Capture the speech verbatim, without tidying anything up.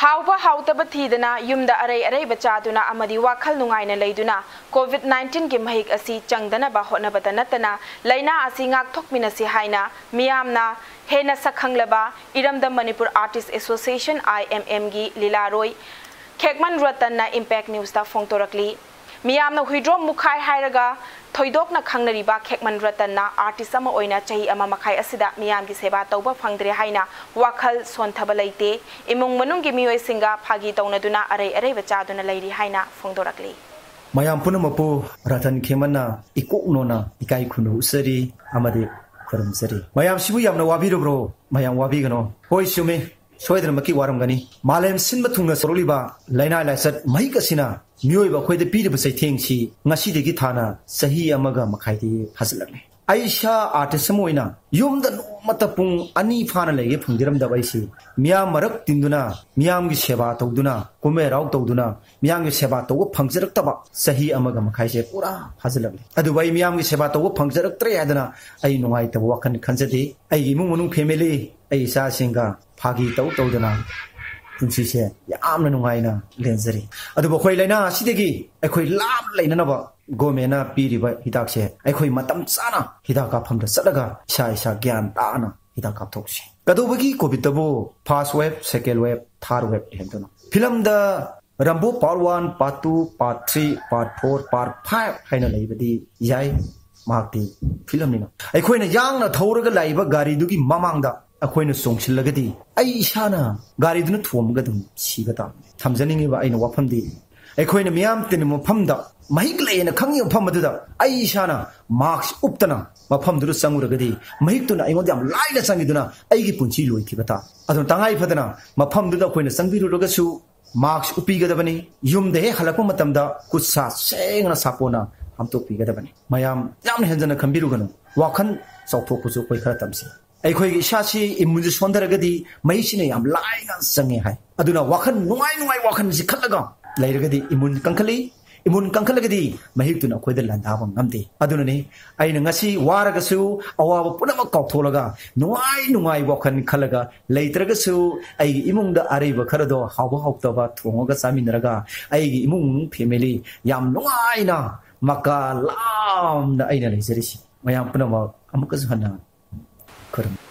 ꯍꯥꯎꯕ ꯍꯥꯎꯇꯕ ꯊꯤꯗꯅ ꯌꯨꯝꯗ ꯑꯔꯩ ꯑꯔꯩꯕ ꯆꯥꯗꯨꯅ ꯑꯃꯗꯤ ꯋꯥꯈꯜ ꯅꯨꯡꯉꯥꯏꯅ ꯂꯩꯗꯨꯅ COVID nineteen ꯒꯤ ꯃꯍꯤꯛ ꯑꯁꯤ ꯆꯪꯗꯅꯕ ꯍꯣꯠꯅꯕꯗ ꯅꯠꯇꯅ ꯂꯥꯏꯅꯥ ꯑꯁꯤ ꯉꯥꯛꯊꯣꯛꯃꯤꯟꯅꯁꯤ ꯍꯥꯏꯅ ꯃꯤꯌꯥꯝꯅ ꯍꯦꯟꯅ ꯁꯛꯈꯪꯂꯕ ꯏꯔꯝꯗꯝ Manipur Artist Association, I M M ꯒꯤ ꯂꯤꯂꯥꯔꯣꯏ ꯈꯦꯛꯃꯟ ꯔꯇꯟꯅ Impact News ꯇ ꯐꯣꯡꯗꯣꯔꯛꯂꯤ꯫ ꯃꯤꯌꯥꯝꯅ ꯍꯨꯏꯗ꯭ꯔꯣꯝ ꯃꯨꯈꯥꯏ ꯍꯥꯏꯔꯒ ꯊꯣꯏꯗꯣꯛꯅ ꯈꯪꯅꯔꯤꯕ ꯈꯦꯛꯃꯟ ꯔꯇꯟꯅ artist ꯑꯃ ꯑꯣꯏꯅ ꯆꯍꯤ ꯑꯃ ꯃꯈꯥꯏ ꯑꯁꯤꯗ ꯃꯤꯌꯥꯝꯒꯤ ꯁꯦꯕꯥ ꯇꯧꯕ ꯐꯪꯗ꯭ꯔꯦ ꯍꯥꯏꯅ ꯋꯥꯈꯜ ꯁꯣꯟꯊꯕ ꯂꯩꯇꯦ꯫ ꯏꯃꯨꯡ ꯃꯅꯨꯡꯒꯤ ꯃꯤꯑꯣꯏꯁꯤꯡꯒ ꯐꯥꯒꯤ ꯇꯧꯅꯗꯨꯅ ꯑꯔꯩ ꯑꯔꯩꯕ ꯆꯥꯗꯨꯅ ꯂꯩꯔꯤ ꯍꯥꯏꯅ ꯐꯣꯡꯗꯣꯔꯛꯂꯤ꯫ ꯃꯌꯥꯝ ꯄꯨꯝꯅꯃꯛꯄꯨ ꯔꯇꯟ ꯈꯦꯛꯃꯟꯅ ꯏꯀꯣꯛ ꯅꯣꯟꯅ ꯏꯀꯥꯏ ꯈꯨꯝꯅꯧꯖꯔꯤ ꯑꯃꯗꯤ ꯈꯨꯔꯨꯝꯖꯔꯤ꯫ ꯃꯌꯥꯝꯁꯤꯕꯨ ꯌꯥꯝꯅ ꯋꯥꯕꯤꯔꯕ꯭ꯔꯣ? ꯃꯌꯥꯝ ꯋꯥꯕꯤꯒꯅꯣ꯫ ꯍꯣꯏ, ꯆꯨꯝꯃꯤ꯫ ꯁꯣꯏꯗꯅꯃꯛꯀꯤ ꯋꯥꯔꯝꯒꯅꯤ꯫ ꯃꯥꯂꯦꯝ ꯁꯤꯟꯕ ꯊꯨꯡꯅ ꯁꯧꯔꯛꯂꯤꯕ ꯂꯥꯏꯅꯥ ꯂꯥꯏꯆꯠ ꯃꯍꯤꯛ ꯑꯁꯤꯅ ꯃꯤꯑꯣꯏꯕ ꯑꯩꯈꯣꯏꯗ ꯄꯤꯔꯤꯕ ꯆꯩꯊꯦꯡꯁꯤ ꯉꯁꯤꯗꯒꯤ ꯊꯥꯅ ꯆꯍꯤ ꯑꯃꯒ ꯃꯈꯥꯏꯗꯤ ꯐꯥꯖꯤꯜꯂꯛꯂꯦ꯫ ꯑꯩ ꯏꯁꯥ artist ꯑꯃ ꯑꯣꯏꯅ ꯌꯨꯝꯗ ꯅꯣꯡꯃꯇ ꯄꯨꯡ ꯑꯅꯤ ꯐꯥꯅ ꯂꯩꯒꯦ ꯐꯪꯖꯔꯝꯗꯕ ꯑꯩꯁꯤ ꯃꯤꯌꯥꯝ ꯃꯔꯛ ꯇꯤꯟꯗꯨꯅ, ꯃꯤꯌꯥꯝꯒꯤ ꯁꯦꯕꯥ ꯇꯧꯗꯨꯅ, ꯀꯨꯝꯍꯩ ꯍꯔꯥꯎ ꯇꯧꯗꯨꯅ, ꯃꯤꯌꯥꯝꯒꯤ ꯁꯦꯕꯥ ꯇꯧꯕ ꯐꯪꯖꯔꯛꯇꯕ ꯆꯍꯤ ꯑꯃꯒ ꯃꯈꯥꯏꯁꯦ ꯄꯨꯔꯥ ꯐꯥꯖꯤꯜꯂꯛꯂꯦ꯫ ꯑꯗꯨꯕꯨ ꯑꯩ ꯃꯤꯌꯥꯝꯒꯤ ꯁꯦꯕꯥ ꯇꯧꯕ ꯐꯪꯖꯔꯛꯇ꯭ꯔꯦ ꯍꯥꯏꯗꯅ ꯑꯩ ꯅꯨꯡꯉꯥꯏꯇꯕ ꯋꯥꯈꯜ ꯈꯟꯖꯗꯦ꯫ ꯑꯩꯒꯤ ꯏꯃꯨꯡ ꯃꯅꯨꯡ family, ꯑꯩ ꯏꯆꯥꯁꯤꯡꯒ ꯐꯥꯒꯤ ꯇꯧ ꯇꯧꯗꯅ ꯄꯨꯟꯁꯤꯁꯦ ꯌꯥꯝꯅ ꯅꯨꯡꯉꯥꯏꯅ ꯂꯦꯟꯖꯔꯤ꯫ ꯑꯗꯨꯕꯨ ꯑꯩꯈꯣꯏ ꯂꯥꯏꯅꯥ ꯑꯁꯤꯗꯒꯤ ꯑꯩꯈꯣꯏ ꯂꯥꯞꯅ ꯂꯩꯅꯅꯕ government ꯅ ꯄꯤꯔꯤꯕ ꯍꯤꯗꯥꯛꯁꯦ ꯑꯩꯈꯣꯏ ꯃꯇꯝ ꯆꯥꯅ ꯍꯤꯗꯥꯛ ꯀꯥꯞꯐꯝꯗ ꯆꯠꯂꯒ ꯏꯁꯥ ꯏꯁꯥ ꯒ꯭ꯌꯥꯟ ꯇꯥꯅ ꯍꯤꯗꯥꯛ ꯀꯥꯞꯊꯣꯛꯁꯤ꯫ ꯀꯩꯗꯧꯕꯒꯤ COVID ꯇꯕꯨ first wave, second wave, third wave ꯍꯥꯏꯕꯗꯨꯅ? Film ꯗ ꯔꯝꯕꯣ part one, part two, part three, part four, part five ꯍꯥꯏꯅ ꯂꯩꯕꯗꯤ ꯌꯥꯏ, ꯃꯍꯥꯛꯇꯤ film ꯅꯤꯅ꯫ ꯑꯩꯈꯣꯏꯅ ꯌꯥꯡꯅ ꯊꯧꯔꯒ ꯂꯥꯛꯏꯕ ꯒꯥꯔꯤꯗꯨꯒꯤ ꯃꯃꯥꯡꯗ ꯑꯩꯈꯣꯏꯅ ꯆꯣꯡꯁꯤꯜꯂꯒꯗꯤ ꯑꯩ ꯏꯁꯥꯅ ꯒꯥꯔꯤꯗꯨꯅ ꯊꯣꯝꯃꯒ ꯑꯗꯨꯝ ꯁꯤꯕ ꯇꯥꯕꯅꯤ꯫ ꯊꯝꯖꯅꯤꯡꯉꯤꯕ ꯑꯩꯅ ꯋꯥꯐꯝꯗꯤ, ꯑꯩꯈꯣꯏꯅ ꯃꯤꯌꯥꯝ ꯇꯤꯟꯕ ꯃꯐꯝꯗ ꯃꯍꯤꯛ ꯂꯩꯌꯦꯅ ꯈꯪꯉꯤꯕ ꯃꯐꯝ ꯑꯗꯨꯗ ꯑꯩ ꯏꯁꯥꯅ mask ꯎꯞꯇꯅ ꯃꯐꯝꯗꯨꯗ ꯆꯪꯉꯨꯔꯒꯗꯤ ꯃꯍꯤꯛꯇꯨꯅ ꯑꯩꯉꯣꯟꯗ ꯌꯥꯝ ꯂꯥꯏꯅ ꯆꯪꯈꯤꯗꯨꯅ ꯑꯩꯒꯤ ꯄꯨꯟꯁꯤ ꯂꯣꯏꯈꯤꯕ ꯇꯥ꯫ ꯑꯗꯨꯅ ꯇꯉꯥꯏ ꯐꯗꯅ ꯃꯐꯝꯗꯨꯗ ꯑꯩꯈꯣꯏꯅ ꯆꯪꯕꯤꯔꯨꯔꯒꯁꯨ mask ꯎꯞꯄꯤꯒꯗꯕꯅꯤ꯫ ꯌꯨꯝꯗ ꯍꯦꯛ ꯍꯜꯂꯛꯄ ꯃꯇꯝꯗ ꯈꯨꯠ ꯁꯥ ꯁꯦꯡꯅ ꯁꯥꯄꯣꯟꯅ ꯍꯥꯝꯗꯣꯛꯄꯤꯒꯗꯕꯅꯤ꯫ ꯃꯌꯥꯝ ꯌꯥꯝꯅ ꯍꯦꯟꯖꯟꯅ ꯈꯟꯕꯤꯔꯨꯒꯅꯨ꯫ ꯋꯥꯈꯜ ꯆꯥꯎꯊꯣꯛꯄꯁꯨ ꯑꯩꯈꯣꯏ ꯈꯔ ꯇꯝꯁꯤ꯫ ꯑꯩꯈꯣꯏꯒꯤ ꯏꯁꯥꯁꯤ immune ꯁꯤ ꯁꯣꯟꯊꯔꯒꯗꯤ ꯃꯍꯤꯛꯁꯤꯅ ꯌꯥꯝ ꯂꯥꯏꯅ ꯆꯪꯉꯦ ꯍꯥꯏ꯫ ꯑꯗꯨꯅ ꯋꯥꯈꯜ ꯅꯨꯡꯉꯥꯏ ꯅꯨꯡꯉꯥꯏ ꯋꯥꯈꯜꯁꯤ ꯈꯜꯂꯒ ꯂꯩꯔꯒꯗꯤ immune ꯀꯟꯈꯠꯂꯤ꯫ ꯏꯃꯨꯟ ꯀꯟꯈꯠꯂꯒꯗꯤ ꯃꯍꯤꯛꯇꯨꯅ ꯑꯩꯈꯣꯏꯗ ꯂꯥꯟꯗꯥꯕ ꯉꯝꯗꯦ꯫ ꯑꯗꯨꯅꯅꯤ ꯑꯩꯅ ꯉꯁꯤ ꯋꯥꯔꯒꯁꯨ ꯑꯋꯥꯕ ꯄꯨꯝꯅꯃꯛ ꯀꯥꯎꯊꯣꯛꯂꯒ ꯅꯨꯡꯉꯥꯏ ꯅꯨꯡꯉꯥꯏ ꯋꯥꯈꯜ ꯈꯜꯂꯒ ꯂꯩꯇ꯭ꯔꯒꯁꯨ ꯑꯩꯒꯤ ꯏꯃꯨꯡꯗ ꯑꯔꯩꯕ ꯈꯔꯗꯣ ꯍꯥꯎꯕ ꯍꯥꯎꯇꯕ ꯊꯣꯡꯉꯒ ꯆꯥꯃꯤꯟꯅꯔꯒ ꯑꯩꯒꯤ ꯏꯃꯨꯡ ꯃꯅꯨꯡ family ꯌꯥꯝ ꯅꯨꯡꯉꯥꯏꯅ ꯃꯀꯥ ꯂꯥꯝꯅ ꯑꯩꯅ ꯂꯩꯖꯔꯤꯁꯤ꯫ ꯃꯌꯥꯝ ꯄꯨꯝꯅꯃꯛ ꯑꯃꯨꯛꯀꯁꯨ ꯍꯟꯅ ꯈꯨꯔꯨꯝ꯫